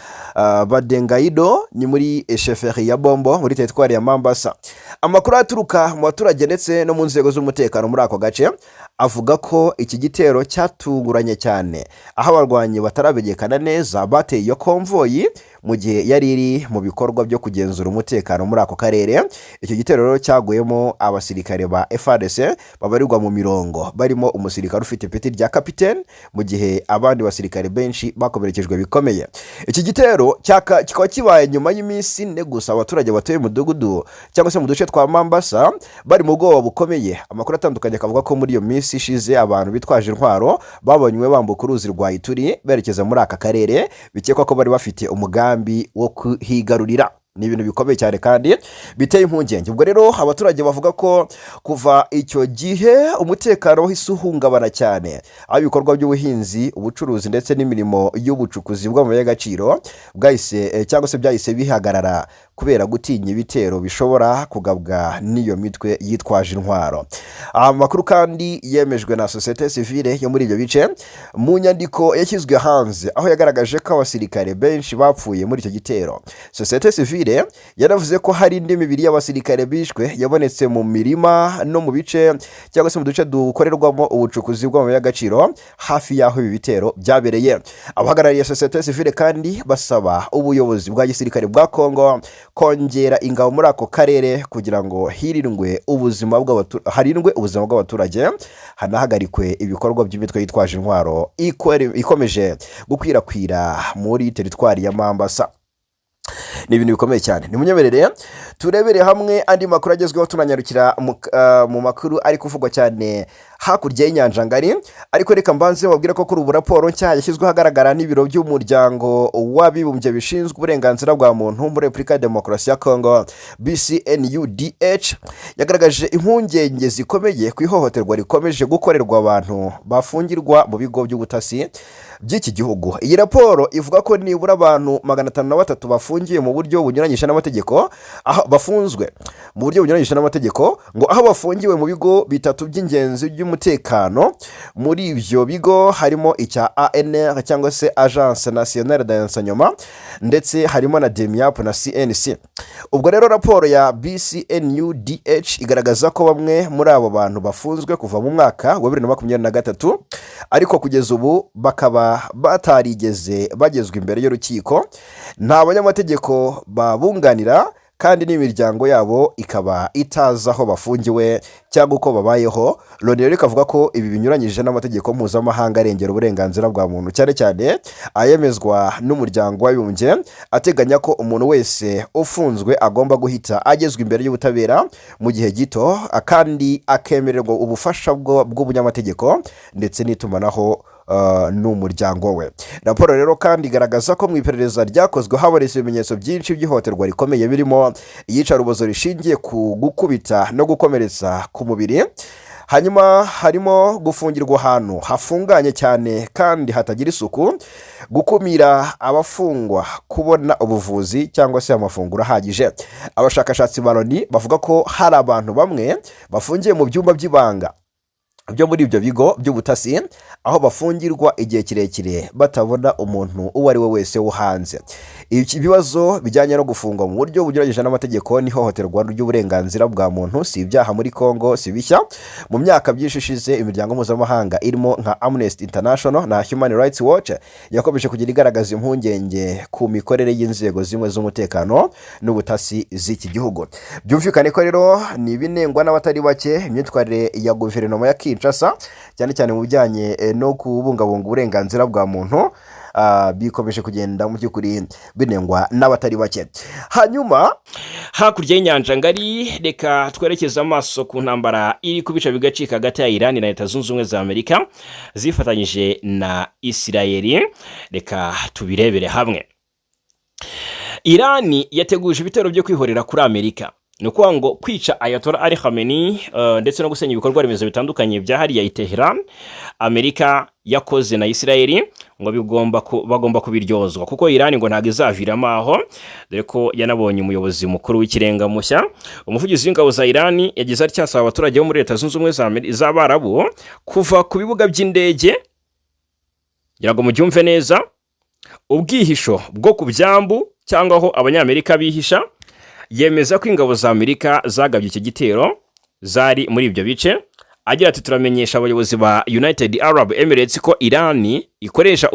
Badengaido, ni muri chefferie ya Bombo, muri teritwari ya Mambasa. Amakuru aturuka mu baturage ndetse no mu nzego z'umutekano muri ako gace avuga ko iki gitero cyatunguranye cyane, aho abarwanyi bataramenyekana neza bateye iyo konvoyi mu gihe yari iri mu bikorwa byo kugenzura umutekano muri ako karere. Icyo gitero rero cyaguyemo abasirikare ba FARDC babarirwa mu mirongo, barimo umusirikare ufite ipeti rya kapitene, mu gihe abandi basirikare benshi bakomerekejwe bikomeye. Iki gitero kikaba kibaye nyuma y'iminsi 4 gusa abaturage batuye mu mudugudu cyangwa se mu duce twa Mambasa bari mu bwoba bukomeye. Amakuru atandukanye akavuga ko muri iyo minsi ishize abantu bitwaje intwaro babonywe bambuka uruzi rwa Ituri berekeza muri aka karere, bikekwa ko bari bafite umugambi wo kuhigarurira. Ni ibintu bikomeye cyane kandi biteye impungenge. Ubwo rero abaturage bavuga ko kuva icyo gihe umutekano wahise uhungabana cyane, aho ibikorwa by'ubuhinzi, ubucuruzi ndetse n'imirimo y'ubucukuzi bw'amabuye y'agaciro bwahise cyangwa se byahise bihagarara kubera gutinya ibitero bishobora kugabwa n'iyo mitwe yitwaje intwaro. Amakuru kandi yemejwe na sosiyete sivile yo muri ibyo bice mu nyandiko yashyizwe hanze, aho yagaragaje ko abasirikare benshi bapfuye muri icyo gitero. Sosiyete sivile yaravuze ko hari indi mibiri y'abasirikare bishwe yabonetse mu mirima no mu bice cyangwa se mu duce dukorerwamo ubucukuzi bw'amabuye y'agaciro hafi y'aho ibi bitero byabereye. Abahagarariye sosiyete sivile kandi basaba ubuyobozi bwa gisirikare bwa Kongo kongera ingabo muri ako karere kugira ngo hirindwe ubuzima harindwe ubuzima bw'abaturage, hanahagarikwe ibikorwa by'imitwe yitwaje intwaro ikomeje gukwirakwira muri teritwari ya Mambasa. Ni ibintu bikomeye cyane. Nimunyemerere turebere hamwe andi makuru agezweho, tunanyarukira mu makuru ari kuvugwa cyane hakurya y'inyanja ngari. Ariko reka mbanze babwire ko kuri ubu raporo nshya yashyizweho ahagaragara n'ibiro by'Umuryango w'Abibumbye bishinzwe uburenganzira bwa muntu muri Repubulika ya Demokarasi ya Kongo, BCNUDH, yagaragaje impungenge zikomeye ku ihohoterwa rikomeje gukorerwa abantu bafungirwa mu bigo by'ubutasi by'iki gihugu. Iyi raporo ivuga ko nibura abantu 503 bafungiye mu buryo bunyuranyije n'amategeko, aho bafunzwe mu buryo bunyuranyije n'amategeko, ngo aho bafungiwe mu bigo bitatu by'ingenzi by'umutekano. Muri ibyo bigo harimo icya ANR cyangwa se Agence Nationale de Renseignement, ndetse harimo na DEMIAP na CNC. Ubwo rero raporo ya BCNUDH igaragaza ko bamwe muri abo bantu bafunzwe kuva mu mwaka wa 2023, ariko kugeza ubu bakaba batarigeze bagezwa imbere y'urukiko, nta banyamategeko babunganira, kandi n'imiryango yabo ikaba itazi aho bafungiwe cyangwa uko babayeho. Loni rero ikavuga ko ibi binyuranyije n'amategeko mpuzamahanga arengera uburenganzira bwa muntu, cyane cyane ayemezwa n'Umuryango w'Abibumbye, ateganya ko umuntu wese ufunzwe agomba guhita agezwa imbere y'ubutabera mu gihe gito, kandi akemererwa ubufasha bw'ubunyamategeko ndetse n'itumanaho n'umuryango we. Raporo rero kandi igaragaza ko mu iperereza ryakozwe habonetse ibimenyetso byinshi by'ihohoterwa rikomeye, birimo iyicarubozo rishingiye ku gukubita no gukomeretsa ku mubiri, hanyuma harimo gufungirwa ahantu hafunganye cyane kandi hatagira isuku, gukumira abafungwa kubona ubuvuzi cyangwa se amafunguro ahagije. Abashakashatsi ba Loni bavuga ko hari abantu bamwe bafungiye mu byumba by'ibanga byo muri ibyo bigo by'ubutasi, aho bafungirwa igihe kirekire batabona umuntu uwo ari we wese wo hanze. Ibibazo bijyanye no gufungwa mu buryo bunyuranyije n'amategeko n'ihohoterwa ry'uburenganzira bwa muntu si ibyaha muri Congo, si bishya. Mu myaka byinshi ishize, imiryango mpuzamahanga irimo nka Amnesty International na Human Rights Watch yakomeje kugira igaragaza impungenge ku mikorere y'inzego zimwe z'umutekano n'ubutasi z'iki gihugu. Byumvikane ko rero ni ibinengwa n'abatari bake imyitwarire ya guverinoma ya Kinshasa, cyane cyane mu bijyanye no kubungabunga uburenganzira bwa muntu. Bikomeje kugenda mu by'ukuri binengwa n'abatari bake. Hanyuma hakurya y'inyanja ngari, reka twerekeze amaso ku ntambara iri kubica bigacika hagati ya Irani na Leta Zunze Ubumwe za Amerika zifatanyije na Isirayeli. Reka tubirebere hamwe. Irani yateguje ibitero byo kwihorera kuri Amerika, ni ukuvuga ngo kwica Ayatollah Ali Khamenei ndetse no gusenya ibikorwa remezo bitandukanye bya hariya i Tehran. Amerika yakoze na Isirayeli ngo bagomba kubiryozwa, kuko Irani ngo ntabwo izaviramo aho, dore ko yanabonye umuyobozi mukuru w'ikirenga mushya. Umuvugizi w'ingabo za Irani yagize atya asaba abaturage bo muri Leta Zunze Ubumwe z'Abarabu kuva ku bibuga by'indege, kugira ngo mubyumve neza, ubwihisho bwo ku byambu cyangwa aho Abanyamerika bihisha. Yemeza ko ingabo za Amerika zagabye icyo gitero zari muri ibyo bice, agira ati: "Turamenyesha abayobozi ba United Arab Emirates ko Irani ikoresha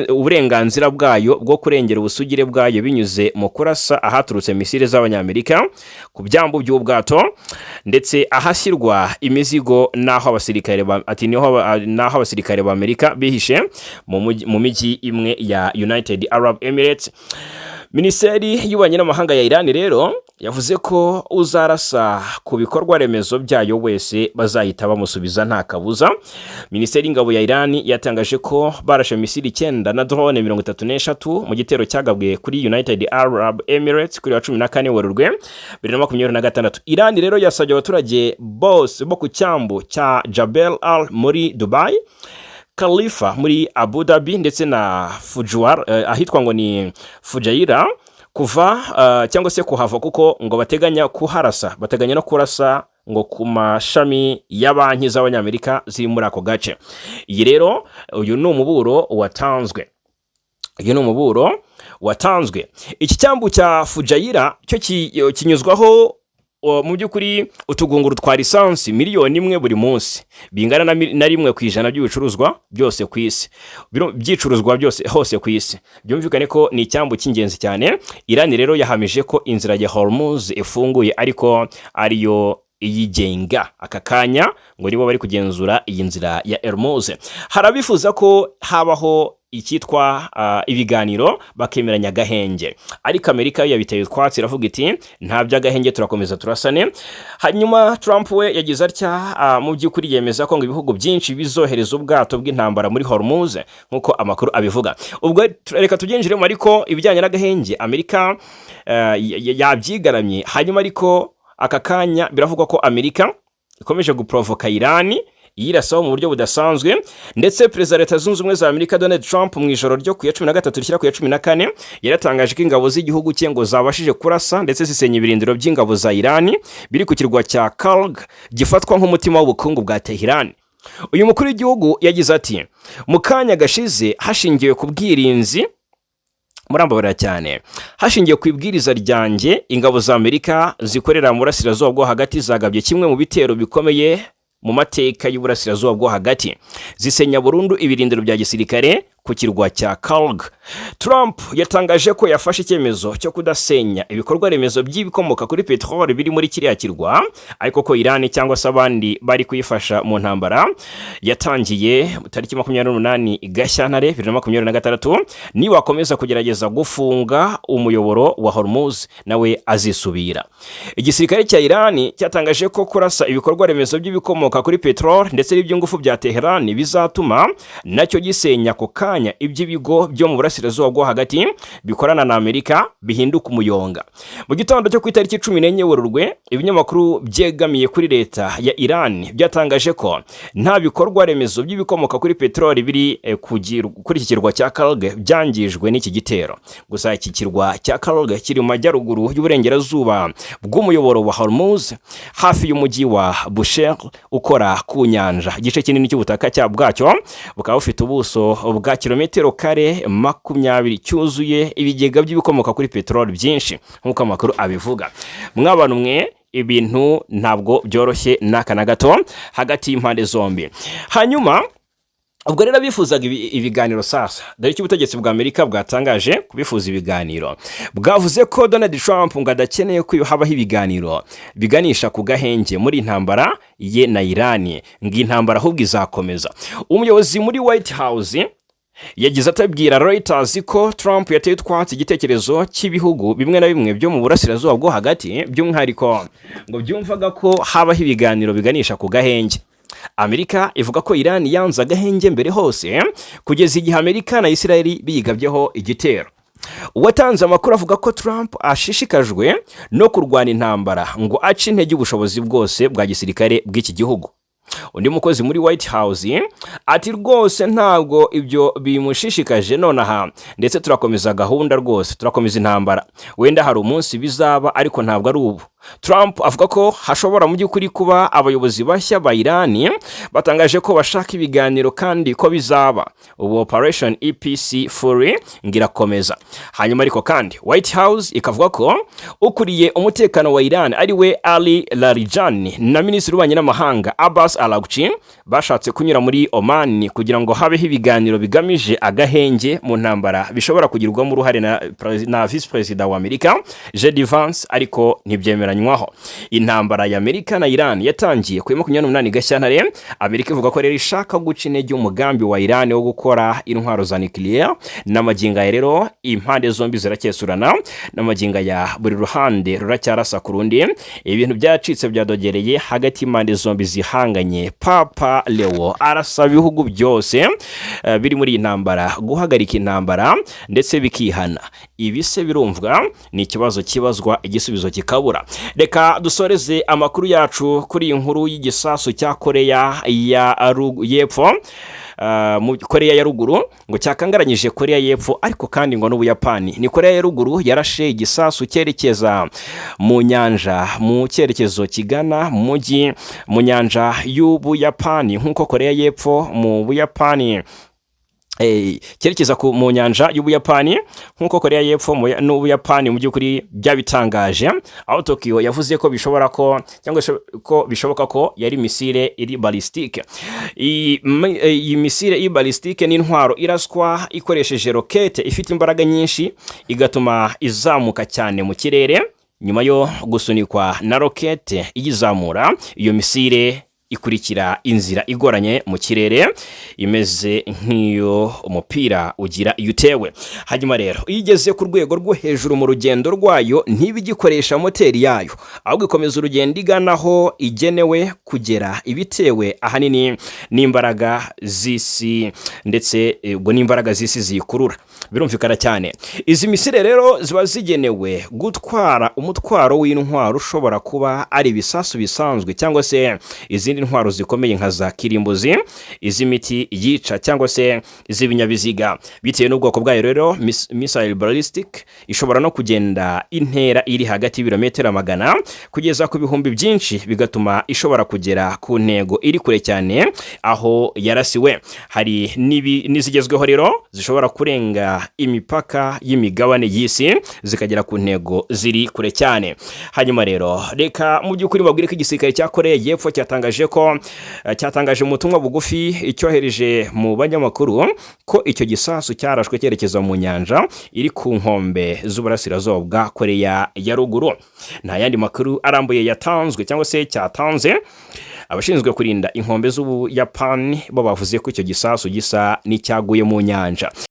uburenganzira bwayo bwo kurengera ubusugire bwayo binyuze mu kurasa ahaturutse misile z'Abanyamerika, ku byambu by'ubwato ndetse ahashyirwa imizigo n'aho abasirikare ba, ati niho n'aho abasirikare ba Amerika bihishe mu mijyi imwe ya United Arab Emirates." Minisiteri y'Ububanyi n'Amahanga ya Irani rero yavuze ko uzarasa ku bikorwa remezo byayo wese bazahita bamusubiza nta kabuza. Minisiteri y'Ingabo ya Irani yatangaje ko barashe misile 9 na drone 33 mu gitero cyagabwe kuri United Arab Emirates kuri wa 14 Werurwe 2026. Irani rero yasabye abaturage bose bo ku cyambu cya Jebel Ali muri Dubai, Khalifa muri Abu Dhabi ndetse na Fujairah, ahitwa ngo ni Fujairah, kuva cyangwa se kuhava, kuko ngo bateganya kuharasa, bateganya no kurasa ngo ku mashami ya banki z'Abanyamerika ziri muri ako gace. Iyi rero, uyu ni umuburo watanzwe, uyu ni umuburo watanzwe. Iki cyambu cya Fujairah cyo kinyuzwaho mu by'ukuri utugunguru twa lisansi 1 miliyoni buri munsi, bingana na 1% by'ibicuruzwa byose ku isi, byicuruzwa byose hose ku isi. Byumvikane ko ni icyambu cy'ingenzi cyane. Irani rero yahamije ko inzira ya Hormuz ifunguye, ariko ariyo iyigenga aka kanya, ngo nibo bari kugenzura iyi nzira ya Hormuz. Hari abifuza ko habaho icyitwa ibiganiro, bakemeranya agahenge, ariko Amerika yo yabiteye utwatsi, iravuga iti: "Nta by'agahenge, turakomeza turasane." Hanyuma Trump we yagize atya, mu by'ukuri yemeza ko ngo ibihugu byinshi bizohereza ubwato bw'intambara muri Hormuz, nk'uko amakuru abivuga. Ubwo reka tubyinjiremo, ariko ibijyanye n'agahenge Amerika yabyigaramye. Hanyuma ariko aka kanya biravugwa ko Amerika ikomeje guprovoka Irani, yirasaho mu buryo budasanzwe. Ndetse Perezida wa Leta Zunze Ubumwe za Amerika Donald Trump, mu ijoro ryo ku ya 13 rishyira ku ya 14, yaratangaje ko ingabo z'igihugu cye ngo zabashije kurasa ndetse zisenya ibirindiro by'ingabo za Irani biri ku kirwa cya Kharg, gifatwa nk'umutima w'ubukungu bwa Tehran. Uyu mukuru w'igihugu yagize ati: "Mu kanya gashize, hashingiwe ku bwirinzi, murambabarira cyane, hashingiwe ku ibwiriza ryanjye, ingabo za Amerika zikorera mu Burasirazuba bwo Hagati zagabye kimwe mu bitero bikomeye mu mateka y'Uburasirazuba bwo Hagati, zisenya burundu ibirindiro bya gisirikare ku kirwa cya Kharg." Trump yatangaje ko yafashe icyemezo cyo kudasenya ibikorwa remezo by'ibikomoka kuri peteroli biri muri kiriya kirwa, ariko ko Irani cyangwa se abandi bari kuyifasha mu ntambara yatangiye tariki 28 Gashyantare 2026, nibakomeza kugerageza gufunga umuyoboro wa Hormuz, nawe azisubira. Igisirikare cya Irani cyatangaje ko kurasa ibikorwa remezo by'ibikomoka kuri peteroli ndetse n'iby'ingufu bya Teheran bizatuma nacyo gisenya ako kanya iby'ibigo byo mu Burasirazuba bwo Hagati bikorana na Amerika bihinduka umuyonga. Mu gitondo cyo ku itariki 14 Werurwe, ibinyamakuru byegamiye kuri leta ya Iran byatangaje ko nta bikorwa remezo by'ibikomoka kuri peteroli biri kuri iki kirwa cya Kharg byangijwe n'iki gitero. Gusa iki kirwa cya Kharg kiri mu majyaruguru y'uburengerazuba bw'umuyoboro wa Hormuz, hafi y'umujyi wa Bushehr ukora ku nyanja. Igice kinini cy'ubutaka cya bwacyo bukaba bufite ubuso bwa kilometero kare 20, cyuzuye ibigega by'ibikomoka kuri peteroli byinshi, nk'uko amakuru abivuga. Mw'abantu mwe, ibintu ntabwo byoroshye n'aka na gato hagati y'impande zombi. Hanyuma ubwo rero abifuzaga ibiganiro, sasa dore icyo ubutegetsi bwa Amerika bwatangaje kubifuza ibiganiro. Bwavuze ko Donald Trump ngo adakeneye ko habaho ibiganiro biganisha ku gahenge muri intambara ye na Irani, ngo intambara ahubwo izakomeza. Umuyobozi muri White House yagize atabwira Reuters ko Trump yateye utwatsi igitekerezo cy'ibihugu bimwe na bimwe byo mu Burasirazuba bwo Hagati, by'umwihariko ngo byumvaga ko habaho ibiganiro biganisha ku gahenge. Amerika ivuga ko Iran yanze agahenge mbere hose, kugeza igihe Amerika na Israel biyigabyeho igitero. Uwatanze amakuru avuga ko Trump ashishikajwe no kurwana intambara ngo ace intege ubushobozi bwose bwa gisirikare bw'iki gihugu. Undi mukozi muri White House ati: "Rwose ntabwo ibyo bimushishikaje nonaha, ndetse turakomeza gahunda, rwose turakomeza intambara. Wenda hari umunsi bizaba, ariko ntabwo ari ubu." Trump avuga ko hashobora mu by'ukuri kuba abayobozi bashya ba Irani batangaje ko bashaka ibiganiro kandi ko bizaba. Ubu Operation Epic Fury ngo irakomeza. Hanyuma ariko kandi White House ikavuga ko ukuriye umutekano wa Iran, ari we Ali Larijani, na minisitiri w'ububanyi n'amahanga Abbas Araghchi bashatse kunyura muri Oman kugira ngo habeho ibiganiro bigamije agahenge mu ntambara, bishobora kugirwamo uruhare na visi perezida wa Amerika JD Vance, ariko ntibyemeranywaho. Intambara ya Amerika na Iran yatangiye ku ya 28 Gashyantare. Amerika ivuga ko rero ishaka guca intege umugambi wa Iran wo gukora intwaro za nuclear. N'amagingo aya rero impande zombi ziracyesurana, n'amagingo aya buri ruhande ruracyarasa ku rundi. Ibintu byacitse, byadogereye hagati y'impande zombi zihanganye. Papa Leo arasaba ibihugu byose biri muri iyi ntambara guhagarika intambara ndetse bikihana. Ibi se birumvwa? Ni ikibazo kibazwa, igisubizo kikabura. Reka dusoreze amakuru yacu kuri iyi nkuru y'igisasu cya Koreya ya y'Epfo, mu Koreya ya Ruguru ngo cyakangaranyije Koreya y'Epfo, ariko kandi ngo n'Ubuyapani. Ni Koreya ya Ruguru yarashe igisasu cyerekeza mu nyanja, mu cyerekezo kigana mu mujyi mu nyanja y'Ubuyapani, nk'uko Koreya y'Epfo mu Buyapani cyerekeza mu nyanja y'Ubuyapani, nk'uko Koreya y'Epfo n'Ubuyapani mu by'ukuri byabitangaje, aho Tokiyo yavuze ko bishobora ko cyangwa se ko bishoboka ko yari missile iri balistique. Iyi missile iri balistique ni intwaro iraswa ikoresheje rokete ifite imbaraga nyinshi, igatuma izamuka cyane mu kirere. Nyuma yo gusunikwa na rokete iyizamura, iyo missile ikurikira inzira igoranye mu kirere, imeze nk'iyo umupira ugira iyo utewe. Hanyuma rero iyo igeze ku rwego rwo hejuru mu rugendo rwayo, ntiba igikoresha moteri yayo, ahubwo ikomeza urugendo igana aho igenewe kugera, ibitewe ahanini n'imbaraga z'isi, ndetse ubwo n'imbaraga z'isi ziyikurura, birumvikana cyane. Izi missile rero ziba zigenewe gutwara umutwaro w'intwaro ushobora kuba ari ibisasu bisanzwe cyangwa se izindi ntwaro zikomeye nka za kirimbuzi, iz'imiti yica cyangwa se iz'ibinyabiziga, bitewe n'ubwoko bwayo. Rero missile ballistic ishobora no kugenda intera iri hagati y'ibirometero 100 kugeza ku bihumbi byinshi, bigatuma ishobora kugera ku ntego iri kure cyane aho yarasiwe. Hari n'izigezweho rero zishobora kurenga imipaka y'imigabane y'isi, zikagera ku ntego ziri kure cyane. Hanyuma rero reka mu by'ukuri babwire ko igisirikare cya Koreya y'Epfo cyatangaje ko cyatangaje mu butumwa bugufi cyohereje mu banyamakuru ko icyo gisasu cyarashwe cyerekeza mu nyanja iri ku nkombe z'uburasirazuba bwa Koreya ya Ruguru. Nta yandi makuru arambuye yatanzwe cyangwa se cyatanze. Abashinzwe kurinda inkombe z'Ubuyapani bo bavuze ko icyo gisasu gisa n'icyaguye mu nyanja.